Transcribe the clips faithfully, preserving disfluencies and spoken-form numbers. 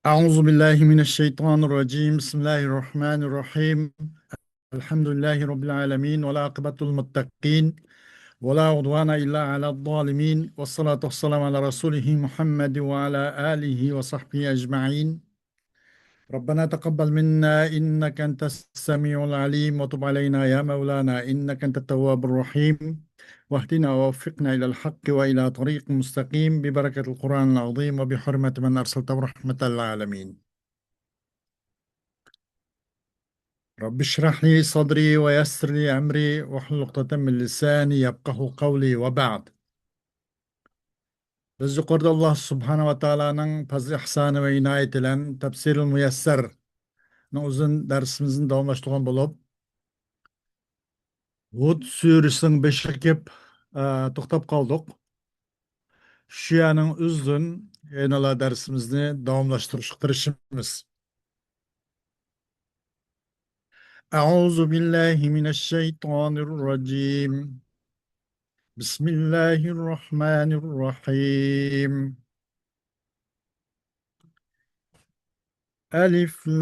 أعوذ بالله من الشيطان الرجيم. بسم الله الرحمن الرحيم. الحمد لله رب العالمين، والعاقبة للمتقين، ولا عدوان إلا على الظالمين، والصلاة والسلام على رسوله محمد وعلى آله وصحبه أجمعين. ربنا تقبل منا إنك أنت السميع العليم، وتب علينا يا مولانا إنك أنت التواب الرحيم، واهدنا ووفقنا إلى الحق وإلى طريق مستقيم ببركة القرآن العظيم وبحرمة من أرسلته رحمة للعالمين. رب اشرح لي صدري ويسر لي أمري واحلل عقدة من لساني يفقهوا قولي، وبعد. بىز يۇقىرىدا ئاللاھ سۇبھانەھۇ ۋە تائالانىڭ پەزلى ئىھسانى ۋە ئىنايىتى بىلەن تەپسىرۇل مۇيەسسەرنىڭ ئۇزۇن دەرسىمىزنى داۋاملاشتۇرغان بولۇپ، ھۇد سۈرىسىنىڭ بېشىغا كېلىپ، ئە، توختاپ قالدۇق. شۇ يەرنىڭ ئۆزىدىن يەنىلا دەرسىمىزنى داۋاملاشتۇرۇشقا تىرىشىمىز. أعوذ بالله من الشيطان الرجيم. بسم الله الرحمن الرحيم. ألف لام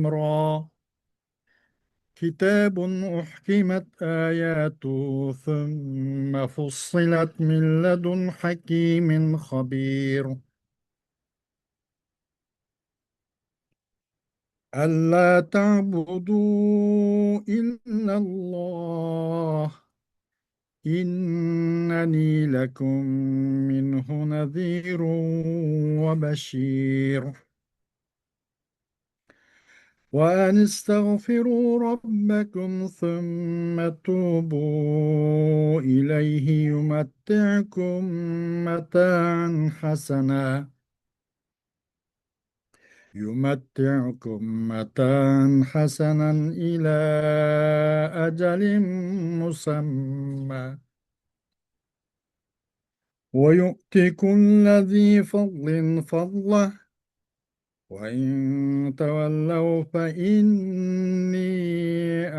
را. كتاب أحكمت آياته ثم فصلت من لدن حكيم خبير. ألا تعبدوا إلا الله إنني لكم منه نذير وبشير. وأن استغفروا ربكم ثم توبوا إليه يمتعكم متاعا حسنا يمتعكم متاعا حسنا إلى أجل مسمى ويؤت كل ذي فضل فضله وإن تولوا فإني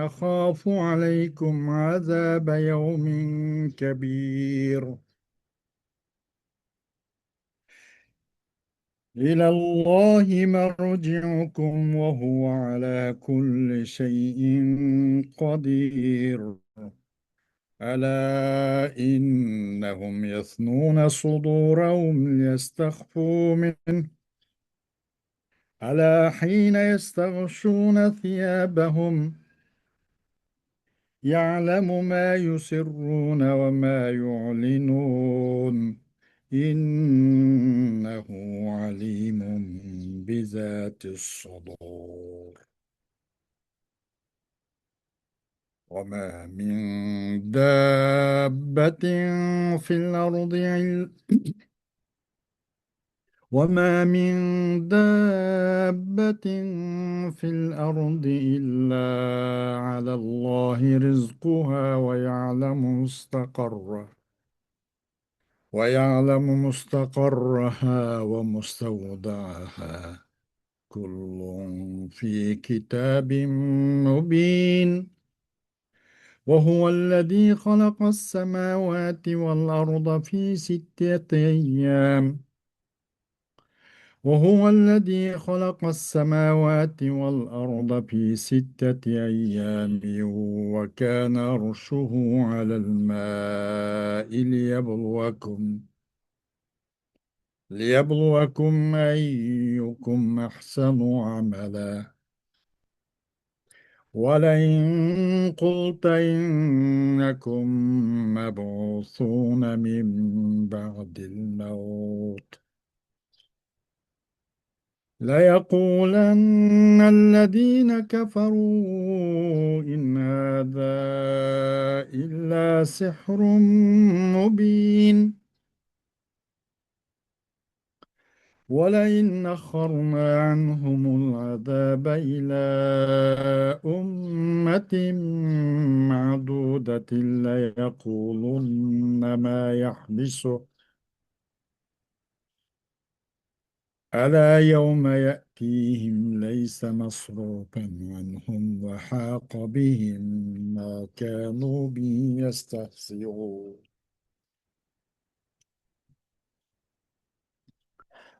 أخاف عليكم عذاب يوم كبير. إلى الله مرجعكم وهو على كل شيء قدير. ألا إنهم يثنون صدورهم ليستخفوا منه ألا حين يستغشون ثيابهم يعلم ما يسرون وما يعلنون إنه عليم بذات الصدور. وما من دابة في الأرض إلا وما من دابة في الأرض إلا على الله رزقها ويعلم مستقرها ويعلم مستقرها ومستودعها كل في كتاب مبين. وهو الذي خلق السماوات والأرض في ستة أيام وهو الذي خلق السماوات والأرض في ستة أيام وكان عرشه على الماء ليبلوكم ليبلوكم أيكم أحسن عملا ولئن قلت إنكم مبعوثون من بعد الموت ليقولن الذين كفروا إن هذا إلا سحر مبين. ولئن أخرنا عنهم العذاب إلى أمة معدودة ليقولن ما يحبسه ألا يوم يأتيهم ليس مصروفا عنهم وحاق بهم ما كانوا به يستهزئون.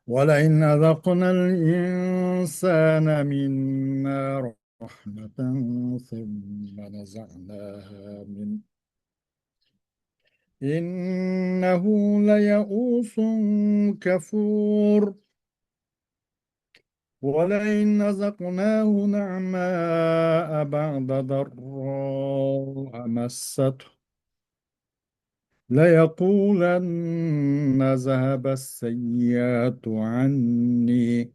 ولئن أذقنا الإنسان منا رحمة ثم نزعناها منه إنه ليئوس كفور. ولئن أذقناه نعماء بعد ضراء مسته ليقولن ذهب السيئات عني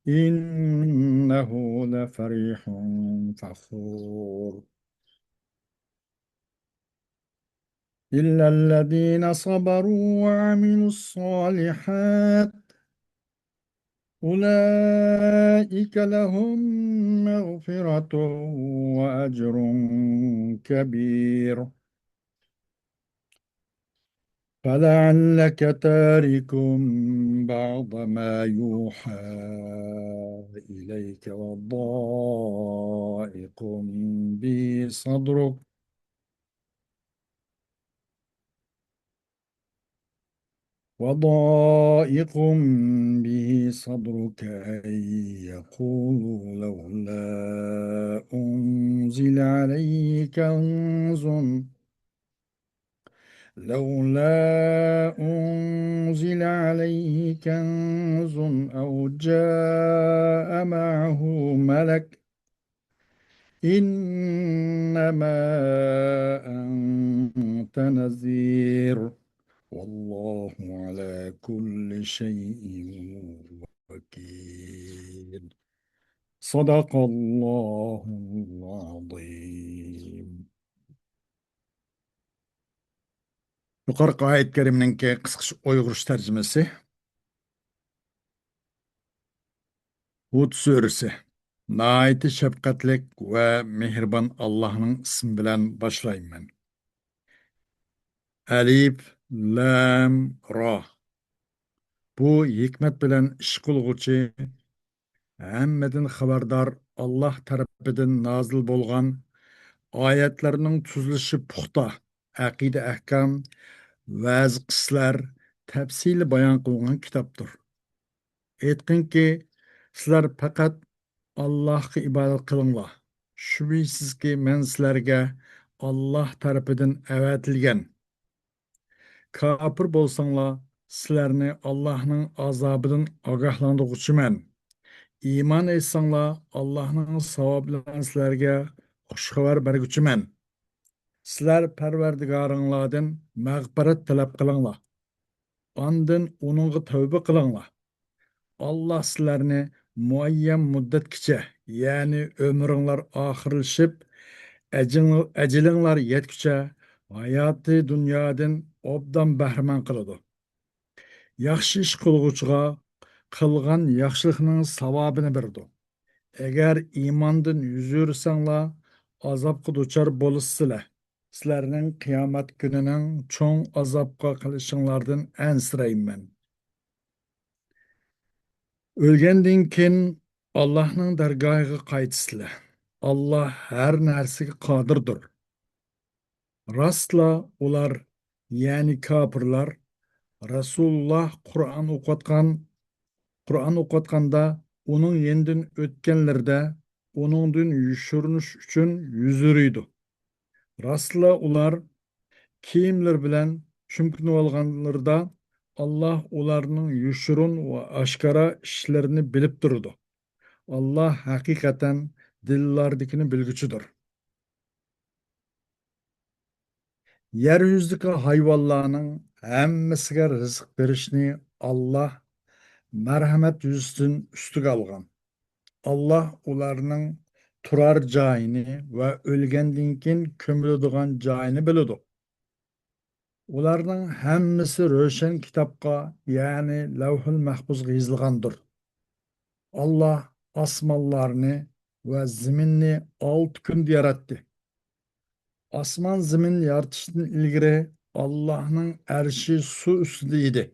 إنه لفرح فخور. إلا الذين صبروا وعملوا الصالحات أولئك لهم مغفرة وأجر كبير. فلعلك تارك بعض ما يوحى إليك وضائق به صدرك وضائق به صدرك أن يقولوا لولا أنزل عليه كنز، لولا أنزل عليه كنز أو جاء معه ملك إنما أنت نذير والله على كل شيء وكيل. صدق الله العظيم. يۇقىرىقى ئايەت كەرىمىنىڭكى قىسقىچە ئۇيغۇرچە تەرجىمىسى. ھۇد سۈرىسى. ناھايىتى شەپقەتلىك ۋە مېھرىبان ئاللاھنىڭ ئىسمى بىلەن باشلايمەن. ئەلىف، لام، را. بۇ ھېكمەت بىلەن ئىش قىلغۇچى، ھەممىدىن خەۋەردار ئاللاھ تەرىپىدىن نازىل بولغان ئايەتلەرنىڭ تۈزۈلۈشى پۇختا، ئەقىدە ئەھكام، ۋەز قىسسىلەر تەپسىلىي بايان قىلىنغان كىتابتۇر. ئېيتقىنكى، سىلەر پەقەت ئاللاھقا ئىبادەت قىلىڭلار. شۈبھىسىزكى، مەن سىلەرگە ئاللاھ تەرىپىدىن ئەۋەتىلگەن. كاپىر بولساڭلار، سىلەرنى ئاللاھنىڭ ئازابىدىن ئاگاھلاندۇرغۇچىمەن. ئىمان ئېيتساڭلار، ئاللاھنىڭ ساۋابى بىلەن سىلەرگە خۇش خەۋەر بەرگۈچىمەن. سىلەر پەرۋەردىگارىڭلاردىن مەغپىرەت تەلەپ قىلىڭلار. ئاندىن ئۇنىڭغا تەۋبە قىلىڭلار. ئاللاھ سىلەرنى مۇئەييەن مۇددەتكىچە، يەنى ئۆمرۈڭلار ئاخىرلىشىپ، ئەجىڭ-، ئەجىلىڭلار يەتكۈچە ھاياتى دۇنيادىن ئوبدان بەھرىمەن قىلىدۇ. ياخشى ئىش قىلغۇچىغا قىلغان ياخشىلىقنىڭ ساۋابىنى بېرىدۇ. ئەگەر ئىماندىن يۈز ئۆرۈسەڭلار، ئازابقا دۇچار بولىسىلەر. سىلەرنىڭ قىيامەت كۈنىنىڭ چوڭ ئازابقا قېلىشىڭلاردىن ئەنسىرەيمەن. ئۆلگەندىن كېيىن ئاللاھنىڭ دەرگاھىغا قايتىسىلەر. ئاللاھ ھەر نەرسىگە قادىردۇر. راستلا ئۇلار، يەنى كاپىرلار، رەسۇلۇللاھ قۇرئان ئوقۇۋاتقان، قۇرئان ئوقۇۋاتقاندا ئۇنىڭ يېنىدىن ئۆتكەنلىرىدە ئۇنىڭدىن يوشۇرۇنۇش ئۈچۈن يۈز ئۆرۈيدۇ. راستلا ئۇلار كىيىملىرى بىلەن چۈمكىنىۋالغانلىرىدا، ئاللاھ ئۇلارنىڭ يوشۇرۇن ۋە ئاشكارا ئىشلىرىنى بىلىپ تۇرىدۇ. ئاللاھ ھەقىقەتەن دىللاردىكىنى بىلگۈچىدۇر. يەر يۈزىدىكى ھايۋانلارنىڭ ھەممىسىگە رىزىق بېرىشنى ئاللاھ مەرھەمەت يۈزىسىدىن ئۈستىگە ئالغان. ئاللاھ ئۇلارنىڭ تۇرار جايىنى ۋە ئۆلگەندىن كېيىن كۆمۈلىدىغان جايىنى بىلىدۇ. ئۇلارنىڭ ھەممىسى روشەن كىتابقا، يەنى لەۋھۇل مەھپۇزغا يېزىلغاندۇر. ئاللاھ ئاسمانلارنى ۋە زېمىننى ئالتە كۈندە ياراتتى. ئاسمان زېمىن يارىتىشتىن ئىلگىرى ئاللاھنىڭ ئەرشى سۇ ئۈستىدە ئىدى.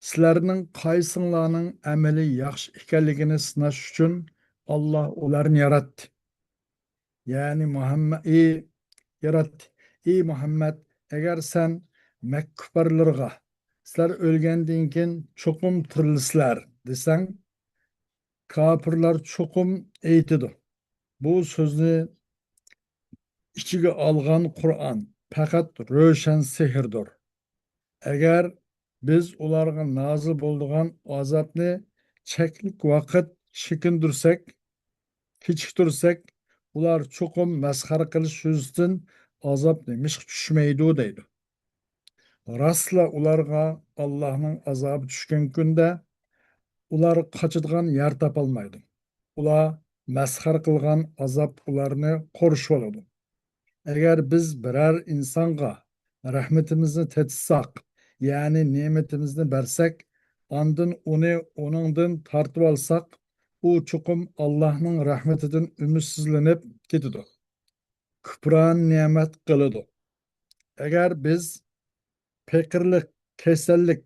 سىلەرنىڭ قايسىڭلارنىڭ ئەمەلى ياخشى ئىكەنلىكىنى سىناش ئۈچۈن ئاللاھ ئۇلارنى ياراتتى. يەنى مۇھەممەد، ئى، ياراتتى. ئى مۇھەممەد، ئەگەر سەن مەككە كۇپپارلىرىغا، سىلەر ئۆلگەندىن كېيىن چوقۇم تىرىلىسىلەر» دېسەڭ، كاپىرلار چوقۇم ئېيتىدۇ: «بۇ سۆزنى ئىچىگە ئالغان قۇرئان پەقەت روشەن سېھىردۇر. ئەگەر بىز ئۇلارغا نازىل بولىدىغان ئازابنى چەكلىك ۋاقىت چېكىندۈرسەك، كېچىكتۈرسەك، ئۇلار چوقۇم مەسخىرە قىلىش يۈزىسىدىن ئازاب نېمىشقا چۈشمەيدۇ؟» دەيدۇ. راستلا ئۇلارغا ئاللاھنىڭ ئازابى چۈشكەن كۈندە ئۇلار قاچىدىغان يەر تاپالمايدۇ. ئۇلار مەسخىرە قىلغان ئازاب ئۇلارنى قورشىۋالىدۇ. ئەگەر بىز بىرەر ئىنسانغا رەھمىتىمىزنى تېتىتساق، يەنى نېمىتىمىزنى بەرسەك، ئاندىن ئۇنى ئۇنىڭدىن تارتىۋالساق، ئۇ چوقۇم ئاللاھنىڭ رەھمىتىدىن ئۈمىدسىزلىنىپ كېتىدۇ. كۈپران نېمەت قىلىدۇ. ئەگەر بىز پېقىرلىق، كېسەللىك،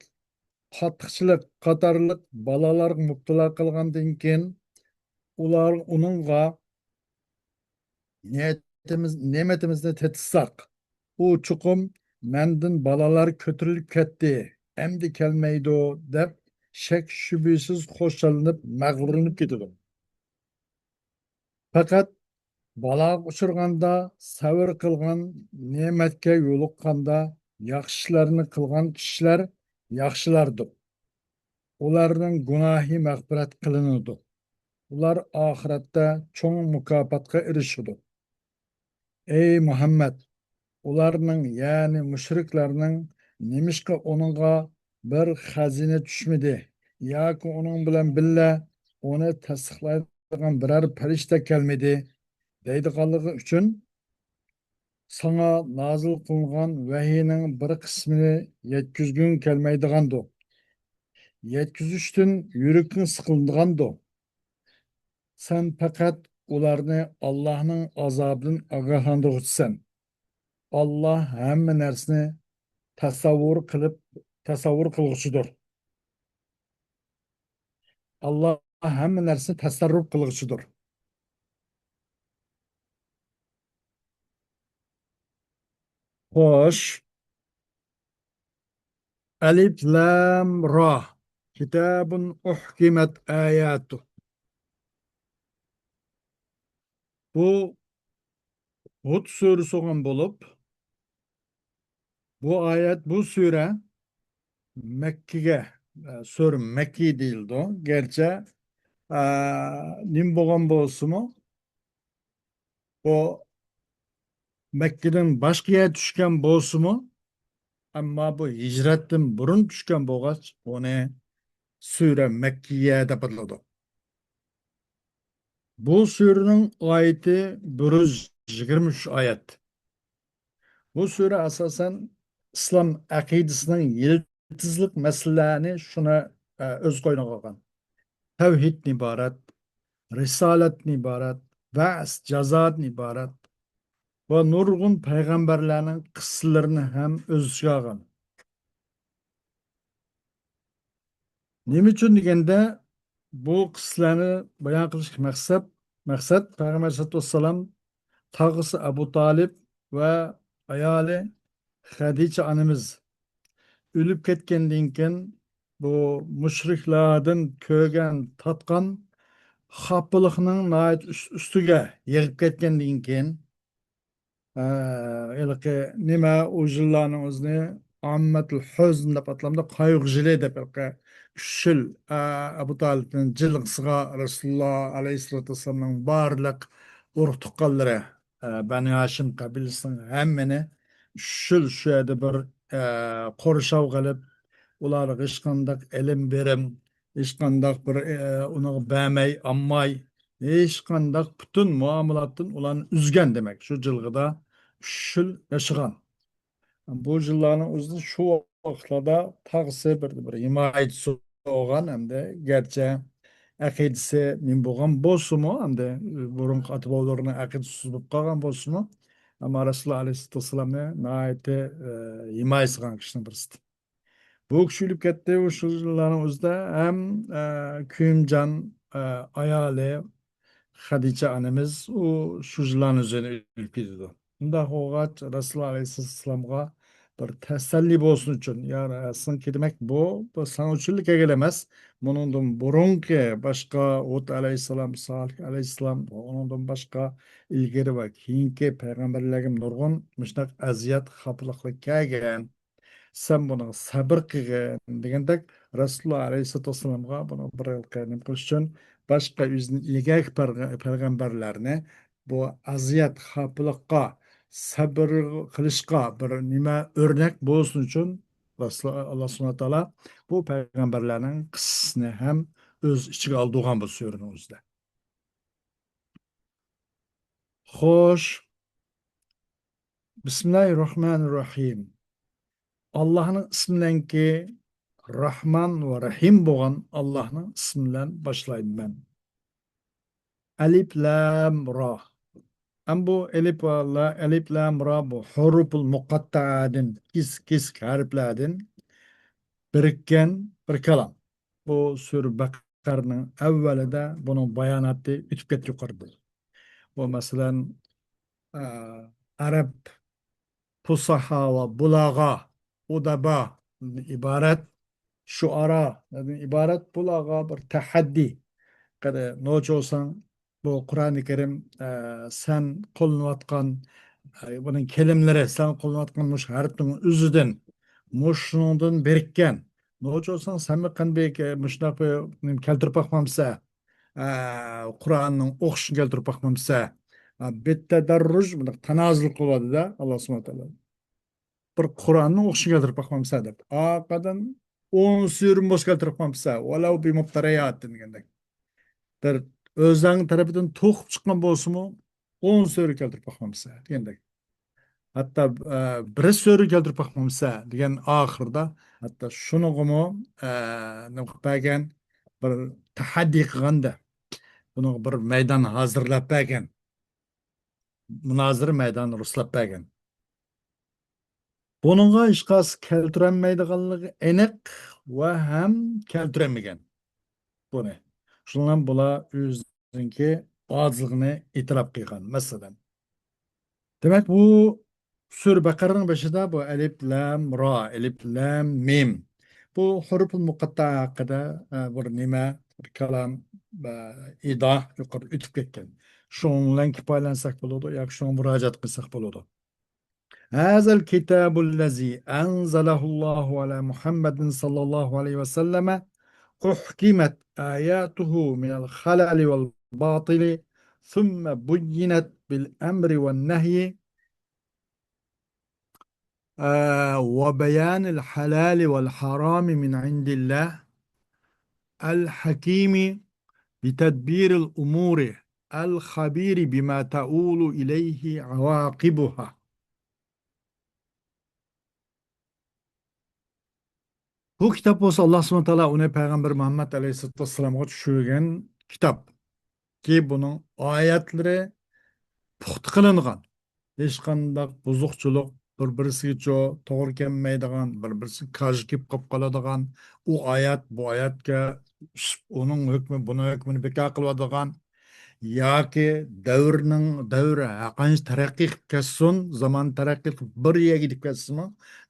قاتتىقچىلىق قاتارلىق بالالارغا مۇپتىلا قىلغاندىن كېيىن، ئۇلار ئۇنىڭغا نىيىتىمىز، نېمىتىمىزنى تېتىتساق، ئۇ چوقۇم «مەندىن بالىلار كۆتۈرۈلۈپ كەتتى، ئەمدى كەلمەيدۇ» دەپ، شەك-شۈبھىسىز خۇشاللىنىپ، مەغرۇرلىنىپ كېتىدۇ. پەقەت بالاغا ئۇچرىغاندا، سەۋر قىلغان، نېمەتكە يولۇققاندا، ياخشى ئىشلارنى قىلغان كىشىلەر ياخشىلاردۇر. ئۇلارنىڭ گۇناھى مەغپىرەت قىلىنىدۇ. ئۇلار ئاخىرەتتە چوڭ مۇكاپاتقا ئېرىشىدۇ. ئەي مۇھەممەد، ئۇلارنىڭ، يەنى مۇشرىكلارنىڭ نېمىشقا ئۇنىڭغا بىر خەزىنە چۈشمىدى ياكى ئۇنىڭ بىلەن بىللە ئۇنى تەستىقلايدىغان بىرەر پەرىشتە كەلمىدى دەيدىغانلىقى ئۈچۈن، ساڭا نازىل قىلىنغان ۋەھىينىڭ بىر قىسمىنى يەتكۈزگۈڭ كەلمەيدىغاندۇ؟ يەتكۈزۈشتىن يۈرىكىڭ سىقىلىدىغاندۇ؟ سەن پەقەت ئۇلارنى ئاللاھنىڭ ئازابىدىن ئاگاھلاندۇرغۇچىسەن. ئاللاھ ھەممە نەرسىنى تەسەۋۋۇر قىلىپ، تەسەۋۋۇر قىلغۇچىدۇر. ئاللاھ ھەممە نەرسىنى تەسەررۇپ قىلغۇچىدۇر. خوش. ئەلىف لام را. كىتابۇن ئۇھكىمەت ئاياتۇ. بۇ ھۇد سۈرىسى بولغان بولۇپ، بۇ ئايەت، بۇ سۈرە مەككىگە، ئە، سۈرە مەككى دېيىلىدۇ. گەرچە، ئە، نېمە بولغان بولسىمۇ، بۇ مەككىدىن باشقا يەر چۈشكەن بولسىمۇ، ئەمما بۇ ھىجرەتتىن بۇرۇن چۈشكەن بولغاچ، ئۇنى سۈرە مەككىيە دەپ ئاتىلىدۇ. بۇ سۈرىنىڭ ئايىتى بىر يۈز يىگىرمە ئۈچ ئايەت. بۇ سۈرە ئاساسەن ئىسلام ئەقىدىسىنىڭ يىلتىزلىق مەسىلىلەرنى شۇنى، ئە، ئۆز قوينىغا ئالغان. تەۋھىدتىن ئىبارەت، رىسالەتتىن ئىبارەت، بەس، جازادىن ئىبارەت ۋە نۇرغۇن پەيغەمبەرلەرنىڭ قىسسىلىرىنى ھەم ئۆز ئىچىگە ئالغان. نېمە ئۈچۈن دېگەندە، بۇ قىسسىلەرنى بايان قىلىشتىكى مەقسەت، مەقسەت پەيغەمبەر ئەلەيھىسسالاتۇ ۋەسسالام تاغىسى ئەبۇ تالىپ ۋە ئايالى خەدىچە ئانىمىز ئۆلۈپ كەتكەندىن كېيىن، بۇ مۇشرىكلاردىن كۆرگەن، تارتقان خاپىلىقنىڭ ناھايىتى ئۈست-، ئۈستىگە يېغىپ كەتكەندىن كېيىن، ئە، ھېلىقى نېمە، ئۇ يىللارنىڭ ئۆزىنى ئاممەتۇل ھۇزن دەپ ئاتىلامدۇ، قايغۇ يىلى دەپ، ھېلىقى ئۈچ يىل، ئە، ئەبۇ تالىپنىڭ جىلغىسىغا رەسۇلۇللا ئەلەيھىسسالاتۇ ۋەسسالامنىڭ بارلىق ئۇرۇق تۇغقانلىرى، ئە، بەنۇ ھاشىم قەبىلىسىنىڭ ھەممىنى ئۈچ يىل شۇ يەردە بىر، ئە، قورشاۋ قىلىپ، ئۇلارغا ھېچقانداق ئېلىم بېرىم، ھېچقانداق بىر، ئە، ئۇنىڭغا بەرمەي، ئالماي، ھېچقانداق پۈتۈن مۇئامىلاتتىن ئۇلارنى ئۈزگەن دېمەك. شۇ جىلغىدا ئۈچ يىل ياشىغان. بۇ يىللارنىڭ ئۆزىدە شۇ ۋاقىتلاردا تاغىسى بىر، بىر ھىمايىچىسى بولغان ھەمدە گەرچە ئەقىدىسى نېمە بولغان بولسىمۇ، ھەمدە بۇرۇنقى ئاتا-بوۋىلىرىنىڭ ئەقىدىسى سۇس بولۇپ قالغان بولسىمۇ، ئەمما رەسۇلۇللا ئەلەيھىسسالاتۇ ۋەسسالامنى ناھايىتى، ئە، ھىمايە قىلغان كىشىنىڭ بىرسى. بۇ كىشى ئۆلۈپ كەتتى. شۇ يىللارنىڭ ئۆزىدە ھەم، ئە، كۆيۈمجان، ئە، ئايالى خەدىچە ئانىمىز ئۇ شۇ يىللارنىڭ ئۆزىدە ئۆلۈپ كېتىدۇ. ئۇنداق بولغاچ، رەسۇلۇللا ئەلەيھىسسالامغا بىر تەسەللى بولسۇن ئۈچۈن. يا، سىزنىڭكى دېمەك بۇ، بۇ ساڭا ئۈچۈنلا كەلگەن ئەمەس. بۇنىڭدىن بۇرۇنقى باشقا ھۇد ئەلەيھىسسالام، سالىھ ئەلەيھىسسالام، ئۇنىڭدىن باشقا ئىلگىرى ۋە كېيىنكى پەيغەمبەرلەرگە نۇرغۇن مۇشۇنداق ئەزىيەت، خاپىلىقلار كەلگەن. سەن بۇنىڭغا سەبىر قىلغىن دېگەندەك، رەسۇلۇللا ئەلەيھىسسالاتۇ ۋەسسالامغا بۇنى بىر نېمە قىلىش ئۈچۈن باشقا ئۆزىدىن ئىلگەركى پەرغ-، پەيغەمبەرلەرنى بۇ ئەزىيەت، خاپىلىققا سەبىر قىلىشقا بىر نېمە ئۆرنەك بولسۇن ئۈچۈن، رەسۇل-، ئاللا سۇبھانەھۇ ۋە تائالا بۇ پەيغەمبەرلەرنىڭ قىسسىسىنى ھەم ئۆز ئىچىگە ئالدۇرغان بۇ سۈرىنىڭ ئۆزىدە. خوش. بىسمىللاھىررەھمانىررەھىم. ئاللاھنىڭ ئىسمى بىلەنكى، راھمان ۋە رەھىم بولغان ئاللاھنىڭ ئىسمى بىلەن باشلايمەن. ئەلىپ لام را. ئەم بۇ ئەلىپ ۋە لا-، ئەلىپ لام را بۇ ھۇرۇپۇل مۇقەتتەئەدىن، كېسىك، كېسىك ھەرپلەردىن بىرىككەن بىر كالام. بۇ سۈرە بەقەرىنىڭ ئەۋۋەلىدە بۇنىڭ باياناتى ئۆتۈپ كەتتى يۇقىرىدا. بۇ مەسىلەن، ئە، ئەرەب پۇساھا ۋە بۇلاغا، ئۇدەبا ئىبارەت، شۇئارا ئىبارەت، بۇلارغا بىر تەھەددىي. قېنى، نوچى بولساڭ، بۇ قۇرئانى كەرىم، ئە، سەن قوللىنىۋاتقان، ئە، بۇنىڭ كەلىمىلىرى، سەن قوللىنىۋاتقان مۇشۇ ھەرپنىڭ ئۆزىدىن، مۇشۇنىڭدىن بىرىككەن. نوچى بولساڭ، سەنمۇ قېنى بىر، ئە، مۇشۇنداق بىر نېمە كەلتۈرۈپ باقمامسەن؟ ئە، قۇرئاننىڭ ئوخشىشىنى كەلتۈرۈپ باقمامسەن؟ ئە، بىتتەدەررۇج، بۇنداق تانازۇل قىلىۋاتىدۇ-دە، ئاللا سۇبھانەھۇ ۋە تائالا. بىر قۇرئاننىڭ ئوخشىشىنى كەلتۈرۈپ باقمامسەن دەپ. ئارقىدىن ئون سۈرە بولسا كەلتۈرۈپ باقمامسەن. ۋەلەۋ بىمۇپتەرەياتىن دېگەندەك. بىر ئۆزۈڭ تەرىپىدىن توقۇپ چىققان بولسىمۇ، ئون سۈرە كەلتۈرۈپ باقمامسەن دېگەندەك. ھەتتا، ئە، بىر سۈرە كەلتۈرۈپ باقمامسەن دېگەن ئاخىرىدا، ھەتتا شۇنىڭغىمۇ، ئە، نېمە قىلىپ بەرگەن، بىر تەھەددىي قىلغاندا، بۇنىڭغا بىر مەيدان ھازىرلاپ بەرگەن. مۇنازىرە مەيدانى رۇسلاپ بەرگەن. بۇنىڭغا ھېچقايسى كەلتۈرەلمەيدىغانلىقى ئېنىق ۋە ھەم كەلتۈرەلمىگەن بۇنى. شۇنىڭ بىلەن بۇلار ئۆزىنىڭكى ئاجىزلىقىنى ئېتىراپ قىلغان، مەسىلەن. دېمەك، بۇ سۈرە بەقەرىنىڭ بېشىدا بۇ ئەلىپ لام را، ئەلىپ لام مىم. بۇ ھۇرۇپۇل مۇقەتتەئە ھەققىدە، ئە، بىر نېمە، بىر كالام، ئە، ئىدا يۇقىرىدا ئۆتۈپ كەتكەن. شۇنىڭ بىلەن كۇپايىلەنسەك بولىدۇ ياكى شۇنىڭغا مۇراجىئەت قىلساق بولىدۇ. هذا الكتاب الذي أنزله الله على محمد صلى الله عليه وسلم أحكمت آياته من الخلل والباطل ثم بينت بالأمر والنهي، آه، وبيان الحلال والحرام من عند الله الحكيم بتدبير الأمور الخبير بما تؤول إليه عواقبها. بۇ كىتاب بولسا، ئاللا سۇبھانەھۇ ۋە تائالا ئۇنى پەيغەمبەر مۇھەممەد ئەلەيھىسسالاتۇ ۋەسسالامغا چۈشۈرگەن كىتاب. كى، بۇنىڭ ئايەتلىرى پۇختا قىلىنغان. ھېچقانداق بۇزۇقچىلىق، بىر-بىرسىگە چو-، توغرا كەلمەيدىغان، بىر-بىرسىگە كاژ كېلىپ قاپ قالىدىغان، ئۇ ئايەت بۇ ئايەتكە، ئۇنىڭ ھۆكمى بۇنىڭ ھۆكمىنى بىكار قىلىۋاتىدىغان، ياكى دەۋرنىڭ، دەۋر ھەرقانچە تەرەققىي قىلىپ كەتسۇن، زامان تەرەققىي قىلىپ بىر يەرگە يېتىپ كەتسىمۇ،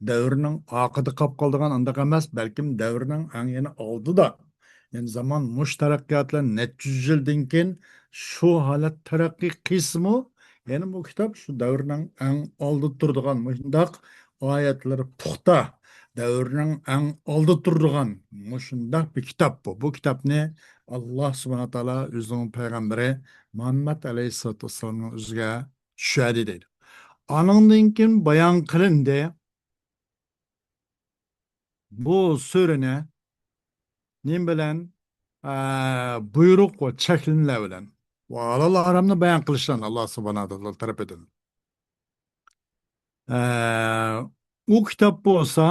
دەۋرنىڭ ئارقىدا قاپ قالىدىغان، ئانداق ئەمەس، بەلكىم دەۋرنىڭ ئەڭ يەنە ئالدىدا، يەنى زامان مۇشۇ تەرەققىيات بىلەن نەچچە يۈز يىلدىن كېيىن شۇ ھالەت تەرەققىي قىلسىمۇ، يەنە بۇ كىتاب شۇ دەۋرنىڭ ئەڭ ئالدىدا تۇرىدىغان مۇشۇنداق ئايەتلىرى پۇختا، دەۋرنىڭ ئەڭ ئالدىدا تۇرىدىغان مۇشۇنداق بىر كىتاب بۇ. بۇ كىتابنى ئاللا سۇبھانەھۇ ۋە تائالا ئۆزىنىڭ پەيغەمبىرى مۇھەممەد ئەلەيھىسسالاتۇ ۋەسسالامنىڭ ئۆزىگە چۈشۈردى دەيدۇ. ئانىڭدىن كېيىن بايان قىلىندى. بۇ سۈرىنى نېمە بىلەن؟ ئە، بۇيرۇق ۋە چەكلىمىلەر بىلەن. ۋە ھالال ھارامنى بايان قىلىش بىلەن ئاللا سۇبھانەھۇ ۋە تائالا تەرىپىدىن. ئە، ئۇ كىتاب بولسا،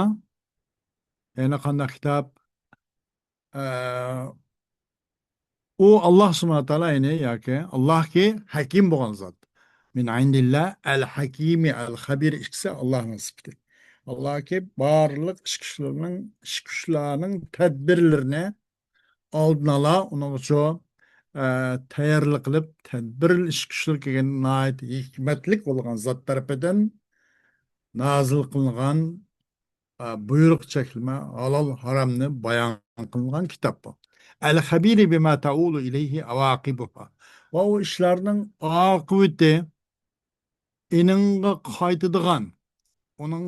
يەنە قانداق كىتاب؟ ئە، ئۇ ئاللا سۇبھانەھۇ ۋە تائالا، يەنى ياكى ئاللاكى ھەكىم بولغان زات. مىن ئىندىللا ئەل ھەكىمى ئەل خەبىر ئىككىسى ئاللانىڭ سۈپىتى. ئاللاكى بارلىق ئىش كۈچلىرىنىڭ، ئىش كۈچلەرنىڭ تەدبىرلىرىنى ئالدىن ئالا ئۇنىڭغىچۇ، ئە، تەييارلىق قىلىپ، تەدبىر ئىش كۈچلىرى كەلگەن ناھايىتى ھېكمەتلىك بولغان زات تەرىپىدىن نازىل قىلىنغان ئە، بۇيرۇق چەكلىمە، ھالال، ھارامنى بايان قىلغان كىتاب بۇ. الخبير بما تؤول إليه عواقبها. ۋە ئۇ ئىشلارنىڭ ئاقىۋىتى ئېنىڭغا قايتىدىغان، ئۇنىڭ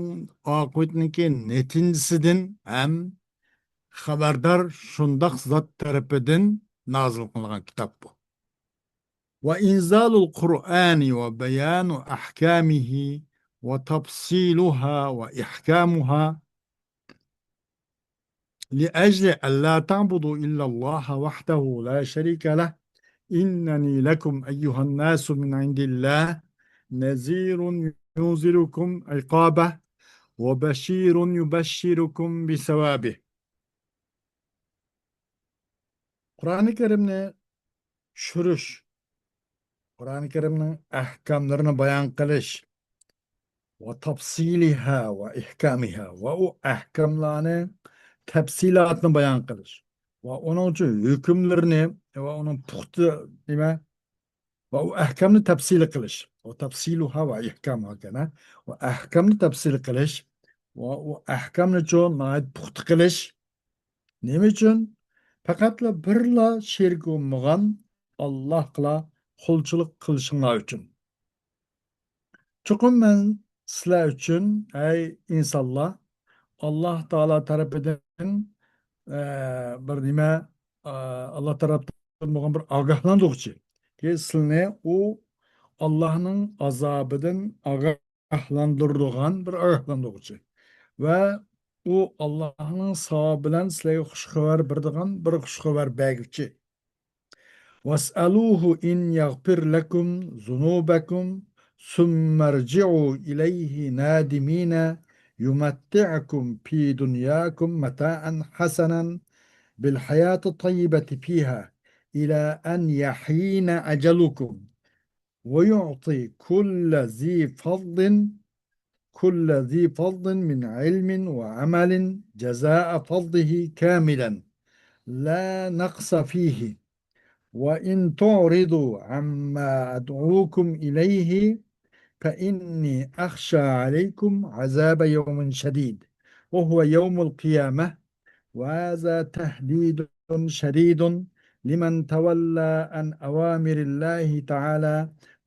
ئاقىۋىتىنىڭكى نەتىجىسىدىن ھەم خەۋەردار شۇنداق زات تەرىپىدىن نازىل قىلىنغان كىتاب بۇ. وإنزال القرآن وبيان أحكامه وتفصيلها وإحكامها لأجل ألا تعبدوا إلا الله وحده لا شريك له إنني لكم أيها الناس من عند الله نذير ينذركم عقابه وبشير يبشركم بثوابه. قۇرئانى كەرىمنى چۈشۈرۈش، قۇرئانى كەرىمنىڭ ئەھكاملىرىنى بايان قىلىش، ۋە تەپسىلىھا ۋە ئىھكامىھا، ۋە ئۇ ئەھكاملارنى، تەپسىلاتنى بايان قىلىش، ۋە ئۇنىڭ ئۈچۈن ھۆكۈملىرىنى، ۋە ئۇنىڭ پۇختا، نېمە، ۋە ئۇ ئەھكامنى تەپسىلىي قىلىش. ۋە تەپسىلۇھا ۋە ئىھكامۇھا ئىكەن، ھە؟ ۋە ئەھكامنى تەپسىلىي قىلىش، ۋە ئۇ ئەھكامنىچۇ ناھايىتى پۇختا قىلىش. نېمە ئۈچۈن؟ پەقەتلا بىرلا شېرىك بولمىغان ئاللاھقىلا قۇلچىلىق قىلىشىڭلار ئۈچۈن. چوقۇم مەن سىلەر ئۈچۈن، ئەي ئىنسانلار، ئاللاھ تائالا تەرىپىدىن، ئە، بىر نېمە، ئە، ئاللاھ تەرەپتىن بولغان بىر ئاگاھلاندۇرغۇچى. كى سىلىنى ئۇ ئاللاھنىڭ ئازابىدىن ئاگاھلاندۇرىدىغان بىر ئاگاھلاندۇرغۇچى. ۋە ئۇ ئاللاھنىڭ ساۋابى بىلەن سىلەرگە خۇش خەۋەر بېرىدىغان بىر خۇش خەۋەر بەرگۈچى. واسألوه إن يغفر لكم ذنوبكم ثم ارجعوا إليه نادمين يمتعكم في دنياكم متاعا حسنا بالحياة الطيبة فيها إلى أن يحين أجلكم ويعطي كل ذي فضل كل ذي فضل من علم وعمل جزاء فضله كاملا لا نقص فيه وإن تعرضوا عما أدعوكم إليه فإني أخشى عليكم عذاب يوم شديد وهو يوم القيامة وهذا تهديد شديد لمن تولى عن أوامر الله تعالى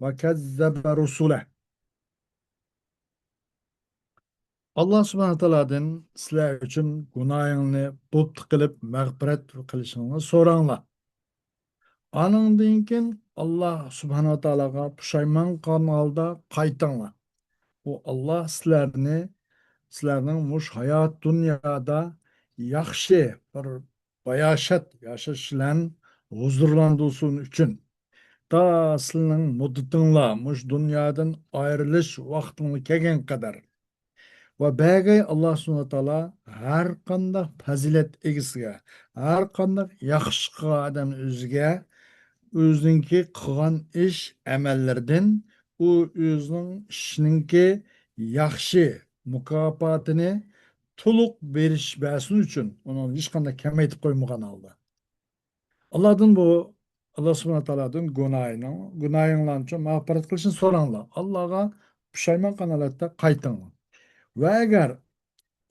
وكذب رسله. ئاللاھ سۇبھانەھۇ ۋە تائالادىن سىلەر ئۈچۈن گۇناھىڭلارنى بۇغت قىلىپ مەغپىرەت قىلىشىڭلارنى سوراڭلار. ئانىڭدىن كېيىن ئاللاھ سۇبھانەھۇ ۋە تائالاغا پۇشايمان قىلغان ھالدا قايتىڭلار. ئۇ ئاللاھ سىلەرنى، سىلەرنىڭ مۇشۇ ھايات دۇنيادا ياخشى بىر باياشات ياشاش بىلەن ھۇزۇرلاندۇرسۇن ئۈچۈن. تا سىلىنىڭ مۇددىتىڭلار مۇشۇ دۇنيادىن ئايرىلىش ۋاقتىڭلار كەلگەن قەدەر. ۋە بەگەي ئاللاھ سۇبھانەھۇ ۋە تائالا ھەر قانداق پەزىلەت ئىگىسىگە، ھەر قانداق ياخشى قىلغان ئادەم ئۆزىگە، ئۆزىنىڭكى قىلغان ئىش، ئەمەللىرىدىن ئۇ ئۆزىنىڭ ئىشىنىڭكى ياخشى مۇكاپاتىنى تولۇق بېرىش، بەرسۇن ئۈچۈن، ئۇنىڭ ھېچقانداق كەمەيتىپ قويمىغان ھالدا. ئاللاھدىن بۇ، ئاللاھ سۇبھانەھۇ ۋە تائالادىن گۇناھىنىڭ، گۇناھىڭلارنى مەغپىرەت قىلىشنى سوراڭلار. ئاللاھقا پۇشايمان قىلغان ھالەتتە قايتىڭلار. ۋە ئەگەر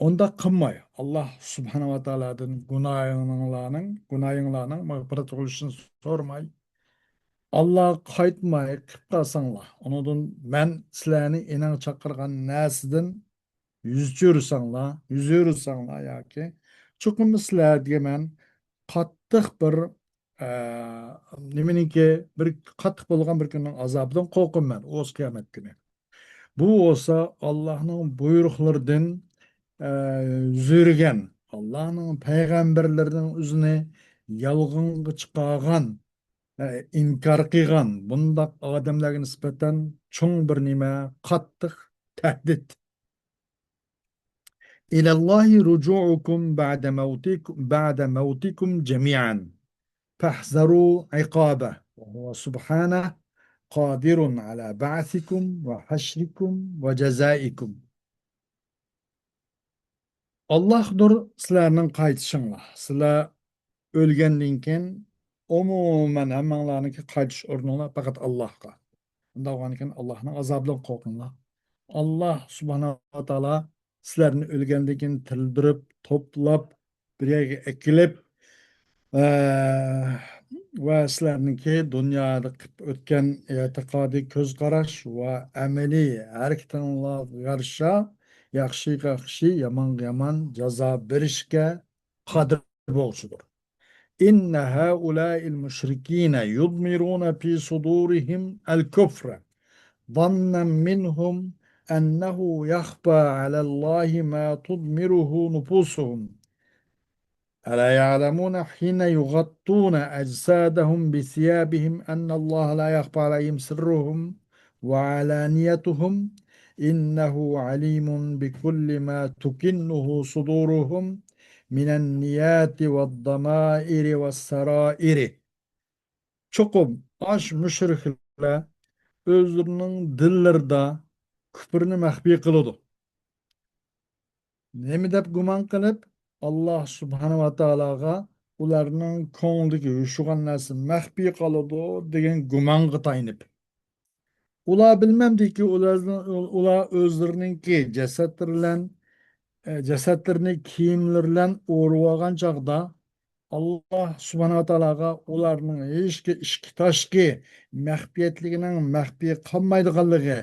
ئۇنداق قىلماي، ئاللاھ سۇبھانەھۇ ۋە تائالادىن گۇناھىڭلارنىڭ، گۇناھىڭلارنىڭ مەغپىرەت قىلىشنى سورىماي، ئاللاھقا قايتماي قىلىپ قالساڭلار، ئۇنىڭدىن مەن سىلەرنى ئېنىڭ چاقىرغان نەرسىدىن يۈز چۆرۈسەڭلار، يۈز ئۆرۈسەڭلار ياكى چوقۇم سىلەرگە مەن قاتتىق بىر، ئە، نېمىنىڭكى، بىر قاتتىق بولغان بىر كۈننىڭ ئازابىدىن قورقىمەن، ئۇ قىيامەت كۈنى. بۇ بولسا ئاللاھنىڭ بۇيرۇقلىرىدىن، ئە، يۈز ئۆرۈگەن، ئاللاھنىڭ پەيغەمبەرلىرىنىڭ ئۆزىنى يالغانغا چىقارغان، ئە، ئىنكار قىلغان بۇنداق ئادەملەرگە نىسبەتەن چوڭ بىر نېمە، قاتتىق تەھدىت. إلى الله رجوعكم بعد موتكم، بعد موتكم جميعا فاحذروا عقابه وهو سبحانه قادر على بعثكم وحشركم وجزائكم. ئاللاھدۇر سىلەرنىڭ قايتىشىڭلار. سىلەر ئۆلگەندىن كېيىن ئومۇمەن ھەممىڭلارنىڭكى قايتىش ئورنۇڭلار پەقەت ئاللاھقا. ئۇنداق بولغاندىكىن ئاللاھنىڭ ئازابىدىن قورقۇڭلار. ئاللاھ سۇبھانەھۇ ۋە تائالا سىلەرنى ئۆلگەندىن كېيىن تىرىلدۈرۈپ، توپلاپ، بىر يەرگە ئەكېلىپ، ئە، ۋە سىلەرنىڭكى دۇنيادا قىلىپ ئۆتكەن ئېتىقادىي كۆز قاراش ۋە ئەمەلىي ھەرىكىتىڭلارغا يارىشا ياخشىغا ياخشى، يامانغا يامان جازا بېرىشكە قادىر بولغۇچىدۇر. إن هؤلاء المشركين يضمرون في صدورهم الكفر ظنا منهم أنه يخفى على الله ما تضمره نفوسهم. ألا يعلمون حين يغطون أجسادهم بثيابهم أن الله لا يخفى عليهم سرهم وعلانيتهم؟ إنه عليم بكل ما تكنه صدورهم من النيات والضمائر والسرائر. چوقۇم ئاش مۇشرىكلار ئۆزلىرىنىڭ دىللىرىدا كۇپرىنى مەخپىي قىلىدۇ. نېمە دەپ گۇمان قىلىپ، ئاللاھ سۇبھانەھۇ ۋە تائالاغا ئۇلارنىڭ كۆڭلىدىكى يوشۇرغان نەرسە مەخپىي قالىدۇ دېگەن گۇمانغا تايىنىپ. ئۇلار بىلمەمدىكى، ئۇلار، ئۇلار ئۆزلىرىنىڭكى جەسەتلىرى بىلەن، ئە، جەسەتلىرىنى كىيىملىرى بىلەن ئورىۋالغان چاغدا، ئاللاھ سۇبھانەھۇ ۋە تائالاغا ئۇلارنىڭ ھېچكى ئىچكى تاشقى مەخپىيەتلىكىنىڭ مەخپىي قالمايدىغانلىقى،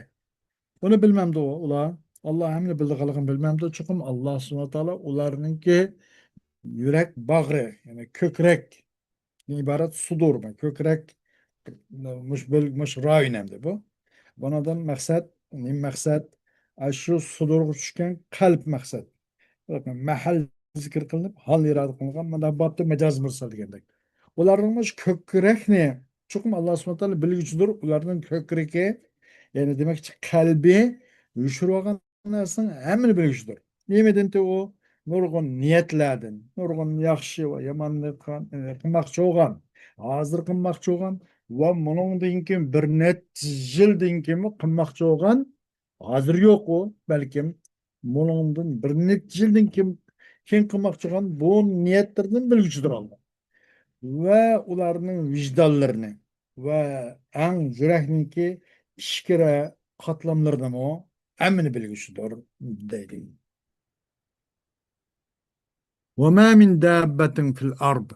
بۇنى بىلمەمدۇ ئۇلار؟ ئاللاھ ھەممىنى بىلىدىغانلىقىنى بىلمەمدۇ؟ چوقۇم ئاللاھ سۇبھانەھۇ ۋە تائالا ئۇلارنىڭكى يۈرەك باغرى، يەنى كۆكرەك، ئىبارەت سۇدۇر، كۆكرەك، مۇش بۆل-، مۇش رايون ئەمدى بۇ. بۇنىڭدىن مەقسەت، نېمە مەقسەت؟ ئاشۇ سۇدۇرغا چۈشكەن قەلب مەقسەت. مەھەل زىكىر قىلىنىپ، ھال ئىرادە قىلىنغان، مانا بابتا مەجاز مۇرسەل دېگەندەك. ئۇلارنىڭ مۇشۇ كۆكرەكنى چوقۇم ئاللاھ سۇبھانەھۇ ۋە تائالا بىلگۈچىدۇر. ئۇلارنىڭ كۆكرىكى، يەنى دېمەكچى قەلبى يوشۇرۇۋالغان نەرسىنىڭ ھەممىنى بىلگۈچىدۇر. نېمىدىنتى ئۇ؟ نۇرغۇن نىيەتلەردىن، نۇرغۇن ياخشى ۋە ياماننى قىلغان، قىلماقچى بولغان، ھازىر قىلماقچى بولغان ۋە مۇنىڭدىن كېيىن بىر نەچچە يىلدىن كېيىنمۇ قىلماقچى بولغان، ھازىر يوق ئۇ، بەلكىم مۇنىڭدىن بىر نەچچە يىلدىن كېيىن، كېيىن قىلماقچى بولغان بۇ نىيەتلىرىدىن بىلگۈچىدۇر ئاللاھ. ۋە ئۇلارنىڭ ۋىجدانلىرىنى ۋە ئەڭ يۈرەكنىڭكى ئىچكىرە قاتلاملىرىنىمۇ ھەممىنى بىلگۈچىدۇر، دەيدۇ. وما من دابة في الأرض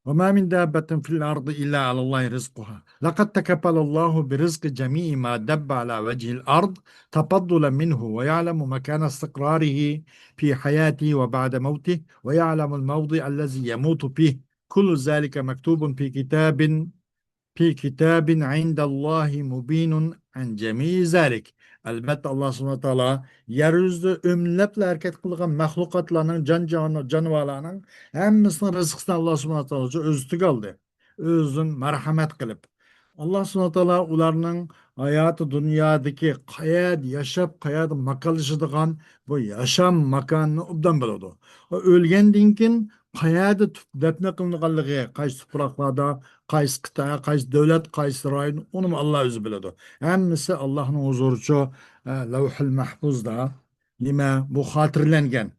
وما من دابة في الأرض إلا على الله رزقها. لقد تكفل الله برزق جميع ما دب على وجه الأرض تفضلا منه، ويعلم مكان استقراره في حياته وبعد موته، ويعلم الموضع الذي يموت فيه. كل ذلك مكتوب في كتاب في كتاب عند الله مبين عن جميع ذلك. ئەلۋەتتە، ئاللاھ سۇبھانەھۇ ۋە تائالا يەر يۈزىدە ئۆمىلەپلا ھەرىكەت قىلىدىغان مەخلۇقاتلارنىڭ، جان-، جانىۋارلارنىڭ ھەممىسىنىڭ رىزقىسىنى ئاللاھ سۇبھانەھۇ ۋە تائالا ئۆزى تۈگەلدى. ئۆزىدىن مەرھەمەت قىلىپ، ئاللاھ سۇبھانەھۇ ۋە تائالا ئۇلارنىڭ ھاياتى دۇنيادىكى قەيەردە ياشاپ، قەيەردە ماكانلىشىدىغان بۇ ياشام ماكانىنى ئوبدان بىلىدۇ. ئۆلگەندىن كېيىن قەيەردە تۇپ-، دەپنە قىلىنغانلىقى، قايسى تۇپراقلاردا، قايسى قىتئە، قايسى دۆلەت، قايسى رايون، ئۇنىمۇ ئاللاھ ئۆزى بىلىدۇ. ھەممىسى ئاللاھنىڭ ھۇزۇرىچۇ، ئە، لەۋھۇل مەھپۇزدا نېمە، بۇ خاتىرىلەنگەن.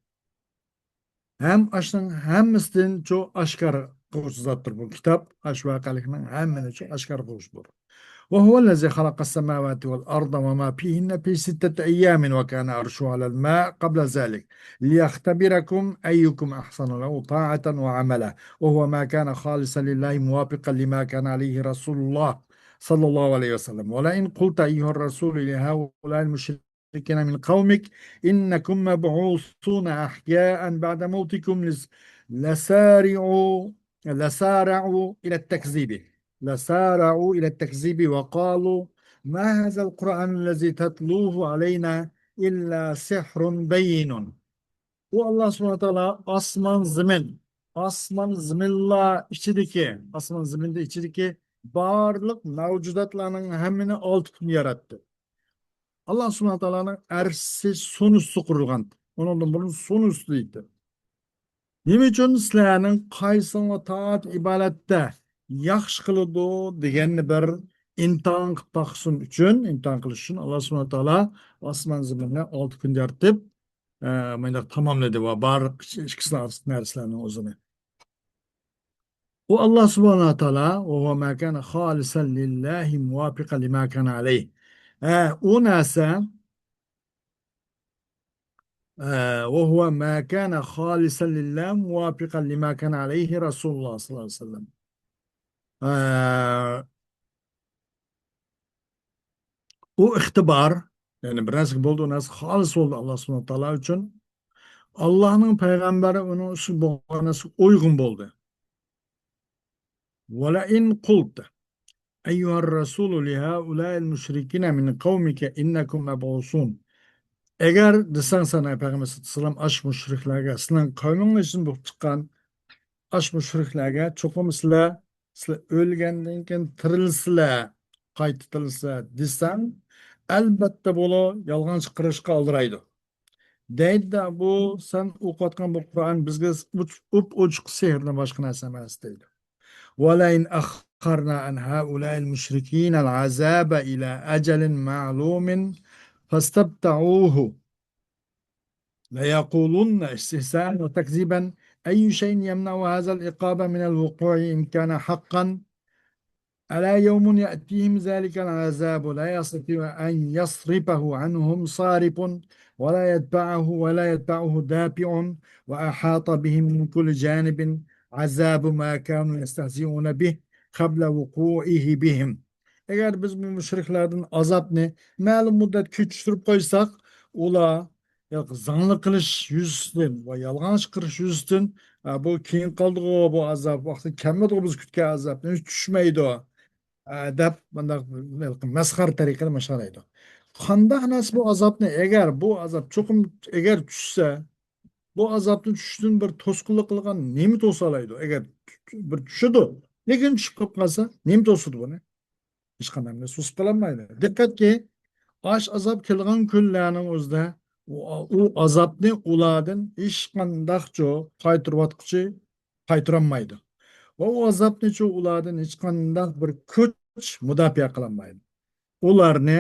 ھەم ئاشۇنىڭ ھەممىسىدىنچۇ ئاشكارا قىلغۇچى زاتتۇر بۇ كىتاب، ئاشۇ ۋەقەلىكنىڭ ھەممىنىچۇ ئاشكارا قىلغۇچىدۇر. وهو الذي خلق السماوات والأرض وما فيهن في ستة أيام وكان عرشه على الماء قبل ذلك ليختبركم أيكم أحسن له طاعة وعملا، وهو ما كان خالصا لله موافقا لما كان عليه رسول الله صلى الله عليه وسلم. ولئن قلت أيها الرسول لهؤلاء المشركين من قومك إنكم مبعوثون أحياء بعد موتكم لس-، لسارعوا، لسارعوا إلى التكذيب. لسارعوا إلى التكذيب وقالوا ما هذا القرآن الذي تتلوه علينا إلا سحر بين. ئۇ ئاللاھ سۇبھانەھۇ ۋە تائالا ئاسمان زېمىن، ئاسمان زېمىنلار ئىچىدىكى، ئاسمان زېمىننىڭ ئىچىدىكى بارلىق مەۋجۇداتلارنىڭ ھەممىنى ئالتە كۈندە ياراتتى. ئاللاھ سۇبھانەھۇ ۋە تائالانىڭ ئەرشى سۇنى ئۈستىدە قۇرۇلغان. ئۇنىڭدىن بۇرۇن سۇنى ئۈستىدە ئىدى. نېمە ئۈچۈن سىلەرنىڭ قايسىڭلار تائەت ئىبادەتتە ياخشى قىلىدۇ دېگەننى بىر ئىمتىھان قىلىپ باقسۇن ئۈچۈن، ئىمتىھان قىلىش ئۈچۈن ئاللاھ سۇبھانەھۇ ۋە تائالا ئاسمان زېمىننى ئالتە كۈندە يارىتىپ، ئە، مۇنداق تاماملىدى ۋە بارلىق ئىچ-، ئىچكىسىدىن ئارتىق نەرسىلەرنىڭ ئۆزىنى. ئۇ ئاللاھ سۇبھانەھۇ ۋە تائالا، وهو ما كان خالصا لله موافقا لما كان عليه. ھە، ئۇ نەرسە ئە، وهو ما كان خالصا لله موافقا لما كان عليه رسول الله صلى الله عليه وسلم. ئە، ئۇ ئىختىبار، يەنى بىر نەرسىگە بولدى، ئۇ نەرسە خالىس بولدى ئاللا سۇبھانەھۇ ۋە تائالا ئۈچۈن. ئاللانىڭ پەيغەمبىرى ئۇنىڭ ئۈستىگە بولغان نەرسىگە ئۇيغۇن بولدى. ولئن قلت أيها الرسول لهؤلاء المشركين من قومك إنكم مبعوثون. ئەگەر دېسەڭ سەن، ئەي پەيغەمبەر سەللەللاھۇ ئەلەيھى ۋەسەللەم، ئاش مۇشرىكلارغا، سىلەرنىڭ قەۋمىڭلار ئىچىدىن بولۇپ چىققان ئاش مۇشرىكلارغا، چوقۇم سىلەر، سىلەر ئۆلگەندىن كېيىن تىرىلسىلەر، قايتا تىرىلسىلەر دېسەڭ، ئەلبەتتە بۇلار يالغان چىقىرىشقا ئالدىرايدۇ. دەيدۇ، بۇ سەن ئوقۇۋاتقان بۇ قۇرئان بىزگە ئوچ-، ئوپئوچۇق سېھىردىن باشقا نەرسە ئەمەس دەيدۇ. ولئن أخرنا عن هؤلاء المشركين العذاب إلى أجل معلوم فاستبطئوه ليقولن استهزاء وتكذيبا أي شيء يمنع هذا العقاب من الوقوع إن كان حقا ألا يوم يأتيهم ذلك العذاب لا يستطيع أن يصرفه عنهم صارف ولا يدفعه ولا يدفعه دافع وأحاط بهم من كل جانب عذاب ما كانوا يستهزئون به قبل وقوعه بهم. ئەگەر بىز بۇ مۇشرىكلاردىن ئازابنى مەلۇم مۇددەت كېچىكتۈرۈپ قويساق، ئۇلار ياق، زاڭلىق قىلىش يۈزىسىدىن ۋە يالغان چىقىرىش يۈزىسىدىن، «ئە، بۇ كېيىن قالدىغۇ، بۇ ئازاب، ۋاقتى كەلمىدىغۇ، بىز كۈتكەن ئازاب، نېمە چۈشمەيدۇ؟» ئە، دەپ مۇنداق مەسخىرە تەرىقىدە ماشالايدۇ. قانداق نەرسە بۇ ئازابنى، ئەگەر بۇ ئازاب چوقۇم ئەگەر چۈشسە، بۇ ئازابنى چۈشۈشتىن بىر توسقۇنلۇق قىلغان نېمە توسالايدۇ؟ ئەگەر بىر چۈشىدۇ، لېكىن چۈشۈپ قېلىپ قالسا، نېمە توسىدۇ بۇنى؟ ھېچقانداق نەرسە توسۇپ قالالمايدۇ. دىققەتكى، ئاش ئازاب كەلگەن كۈنلەرنىڭ ئۆزىدە ئۇ، ئۇ ئازابنى ئۇلاردىن ھېچقانداقچۇ قايتۇرۇۋاتقۇچى قايتۇرالمايدۇ. ۋە ئۇ ئازابنىچۇ ئۇلاردىن ھېچقانداق بىر كۈچ مۇداپىئە قىلالمايدۇ. ئۇلارنى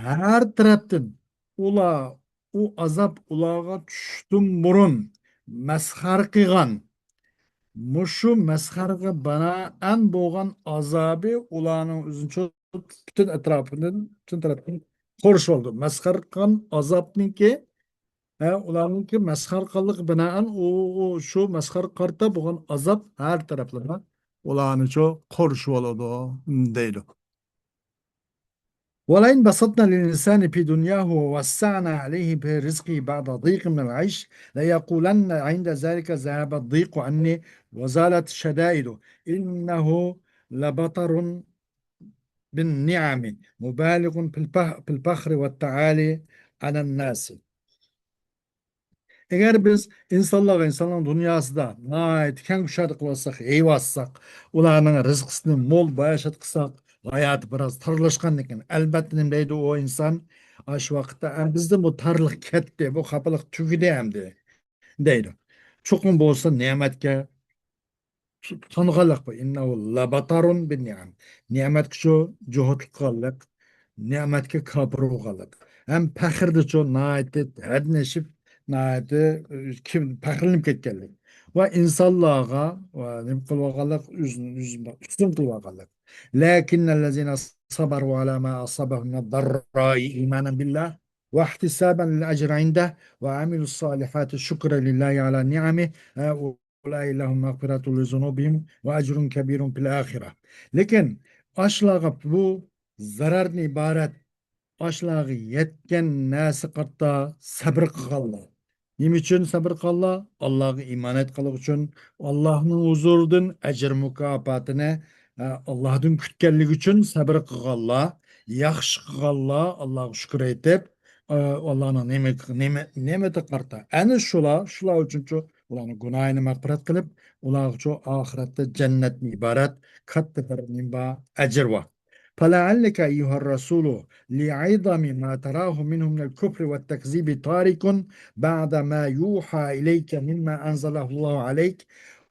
ھەر تەرەپتىن، ئۇلار، ئۇ ئازاب ئۇلارغا چۈشۈشتىن بۇرۇن مەسخەر قىلغان، مۇشۇ مەسخەرگە بىنائەن بولغان ئازابى ئۇلارنىڭ ئۆزىنى چۆ-، پۈتۈن ئەتراپىدىن، پۈتۈن تەرەپتىن قورشىۋالىدۇ. مەسخەر قىلغان ئازابنىڭكى، ھە، ئۇلارنىڭكى مەسخەر قىلغانلىقىغا بىنائەن ئۇ، ئۇ، شۇ مەسخەر قارىتا بولغان ئازاب ھەر تەرەپلىمە ئۇلارنىچۇ قورشىۋالىدۇ، دەيدۇ. ولئن بسطنا للإنسان في دنياه ووسعنا عليه في رزقه بعد ضيق من العيش ليقولن عند ذلك ذهب الضيق عني وزالت الشدائد إنه لبطر بالنعم مبالغ في الفخ-، في الفخر والتعالي على الناس. ئەگەر بىز ئىنسانلارغا ئىنسانلارنىڭ دۇنياسىدا ناھايىتى كەڭ كۇشادە قىلىۋاتساق، يېيىۋاتساق، ئۇلارنىڭ رىزقىسىنى مول باياشات قىلساق، ھاياتى بىراز تارلاشقاندىن كېيىن، ئەلبەتتە نېمە دەيدۇ ئۇ ئىنسان؟ ئاشۇ ۋاقىتتا، «ئە، بىزدىن بۇ تارلىق كەتتى، بۇ خاپىلىق تۈگىدى ئەمدى» دەيدۇ. چوقۇم بولسا نېمەتكە تونغانلىق بۇ. إنه لبطر بالنعم. نېمەتكىچۇ جوھۇتلۇق قىلغانلىق، نېمەتكە كاپىر بولغانلىق. ھەم پەخىردىچۇ ناھايىتى ھەددىن ئېشىپ، ناھايىتى، ئى، كىم، پەخىرلىنىپ كەتكەنلىك. ۋە ئىنسانلارغا، ۋە نېمە قىلىۋالغانلىق، ئۆزىنى، ئۆزىنى ئۈستۈن قىلىۋالغانلىق. لكن الذين صبروا على ما أصابهم من الضراء إيمانا بالله واحتسابا للأجر عنده وعملوا الصالحات شكرا لله على نعمه، ھە، أولئك لهم مغفرة لذنوبهم وأجر كبير في الآخرة. لېكىن ئاشۇلارغا بۇ زەرەردىن ئىبارەت، ئاشۇلارغا يەتكەن نەرسە قارىتا سەبرى قىلغانلار. نېمە ئۈچۈن سەبرى قىلغانلار؟ ئاللاغا ئىمان ئېيتقانلىقى ئۈچۈن، ئاللاھنىڭ ھۇزۇرىدىن ئەجىر مۇكاپاتىنى، ئە، ئاللاھدىن كۈتكەنلىكى ئۈچۈن سەبرى قىلغانلار، ياخشى قىلغانلار، ئاللاغا شۈكۈر ئېيتىپ، ئە، ئاللانىڭ نېمە، نېمە، نېمىتىگە قارىتا. ئەنە شۇلار، شۇلار ئۈچۈنچۇ ئۇلارنىڭ گۇناھىنى مەغپىرەت قىلىپ، ئۇلارغىچۇ ئاخىرەتتە جەننەتتىن ئىبارەت كاتتا بىر نېمە بار، ئەجىر بار. فلعلك أيها الرسول لعظم ما تراه منه من الكفر والتكذيب طارق بعض ما يوحى إليك مما أنزله الله عليك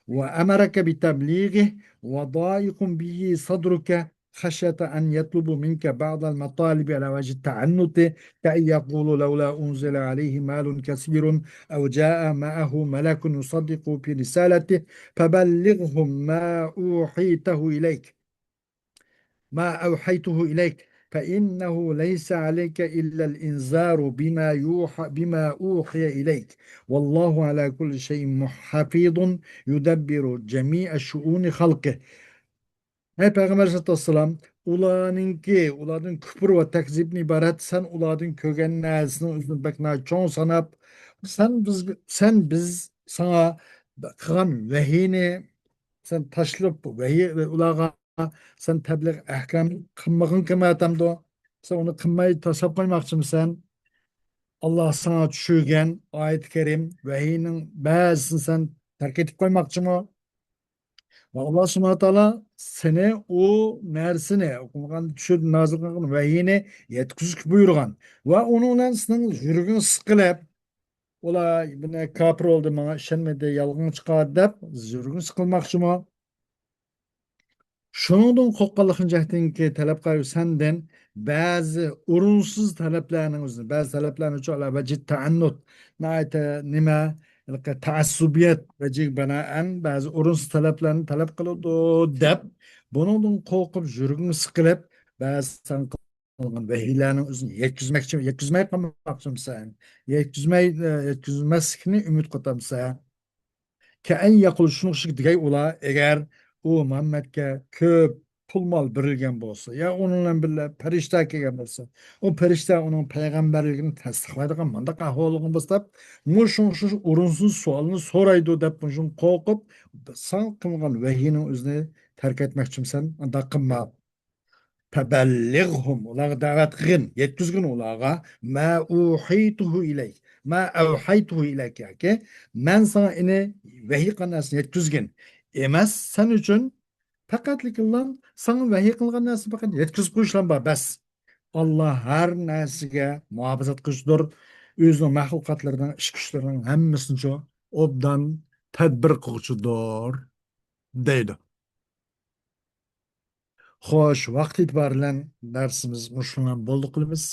وأمرك بتبليغه وضائق به صدرك خشية أن يطلبوا منك بعض المطالب على وجه التعنت، كأن يقولوا لولا أنزل عليه مال كثير أو جاء معه ملك يصدق في رسالته فبلغهم ما أوحيته إليك، ما أوحيته إليك، فإنه ليس عليك إلا الإنذار بما يوحى، بما أوحي إليك. والله على كل شيء حفيظ يدبر جميع شؤون خلقه. ھەي پەيغەمبەر ئەلەيھىسسالاتۇ ۋەسسالام، ئۇلارنىڭكى، ئۇلاردىن كۇپۇر ۋە تەكزىبتىن ئىبارەت، سەن ئۇلاردىن كۆرگەن نەرسىنىڭ ئۆزىنى بەك ناھايىتى چوڭ ساناپ، سەن بىز، سەن بىز ساڭا قىلغان ۋەھىينى سەن تاشلاپ، ۋەھىي ئۇلارغا سەن تەبلىغ ئەھكام قىلمىغىن كېمەتەمدۇ؟ سەن ئۇنى قىلماي تاشلاپ قويماقچىمىسەن؟ ئاللا ساڭا چۈشۈرگەن ئايەت كەرىم، ۋەھىينىڭ بەزىسىنى سەن تەرك ئېتىپ قويماقچىمۇ؟ ۋە ئاللا سۇبھانەھۇ ۋە تائالا سېنى ئۇ نەرسىنى، ئوقۇلغان، چۈشۈرۈپ نازىل قىلغان ۋەھىينى يەتكۈزۈشكە بۇيرۇغان. ۋە ئۇنىڭ بىلەن سېنىڭ يۈرىكىڭ سىقىلىپ، ئۇلار بۇنى كاپىر بولدى، ماڭا ئىشەنمىدى، يالغان چىقاردى دەپ يۈرىكىڭ سىقىلماقچىمۇ؟ شۇنىڭدىن قورققانلىقىڭ جەھەتتىنكى تەلەپ قىلىۋاتىدۇ سەندىن بەزى ئورۇنسىز تەلەپلەرنىڭ ئۆزىنى، بەزى تەلەپلەرنى ئۇچۇ ئالا ۋەجىد تەئەننۇت، ناھايىتى نېمە، ھېلىقى تەئەسسۇبىيەت ۋەجىگە بىنائەن بەزى ئورۇنسىز تەلەپلەرنى تەلەپ قىلىدۇ دەپ، بۇنىڭدىن قورقۇپ يۈرىكىڭ سىقىلىپ، بەزى سەن قىلغان ۋەھىيلەرنىڭ ئۆزىنى يەتكۈزمەكچى، يەتكۈزمەي قالماقچىمىسەن؟ يەتكۈزمەي، يەتكۈزمەسلىكنى ئۈمىد قىلىۋاتامسەن؟ كەئەن يەقۇل، شۇنىڭ ئۈچۈن دېگەي ئۇلار، ئەگەر ئۇ مۇھەممەدكە كۆپ پۇل مال بېرىلگەن بولسا، يا ئۇنىڭ بىلەن بىللە پەرىشتە كەلگەن بولسا، ئۇ پەرىشتە ئۇنىڭ پەيغەمبەرلىكىنى تەستىقلايدىغان مۇنداق ئەھۋالى بولسا دەپ، مۇشۇ، شۇ ئورۇنسىز سوئالنى سورايدۇ دەپ، مۇشۇنى قورقۇپ، ساڭا قىلغان ۋەھىينىڭ ئۆزىنى تەرك ئەتمەكچىمسەن؟ ئۇنداق قىلما. فبلغهم، ئۇلارغا دەۋەت قىلغىن، يەتكۈزگىن ئۇلارغا، ما أوحيته إليك، ما أوحيته إليك، ياكى مەن ساڭا ئېنى ۋەھىي قىلغان نەرسىنى يەتكۈزگىن. ئەمەس، سەن ئۈچۈن پەقەتلىكىنلا ساڭا ۋەھىي قىلغان نەرسىنى پەقەت يەتكۈزۈپ قويۇشلا بار، بەس. ئاللا ھەر نەرسىگە مۇھاپىزەت قىلغۇچىدۇر. ئۆزىنىڭ مەخلۇقاتلىرىنىڭ ئىچ كۈچلىرىنىڭ ھەممىسىنىچۇ ئوبدان تەدبىر قىلغۇچىدۇر، دەيدۇ. خوش، ۋاقىت ئېتىبارى بىلەن دەرسىمىز مۇشۇنىڭ بىلەن بولدى قىلىمىز.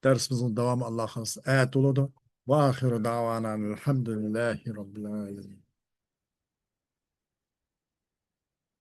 دەرسىمىزنىڭ داۋامى ئاللا خالىسا ئەتە بولىدۇ. وآخر دعوانا الحمد لله رب العالمين.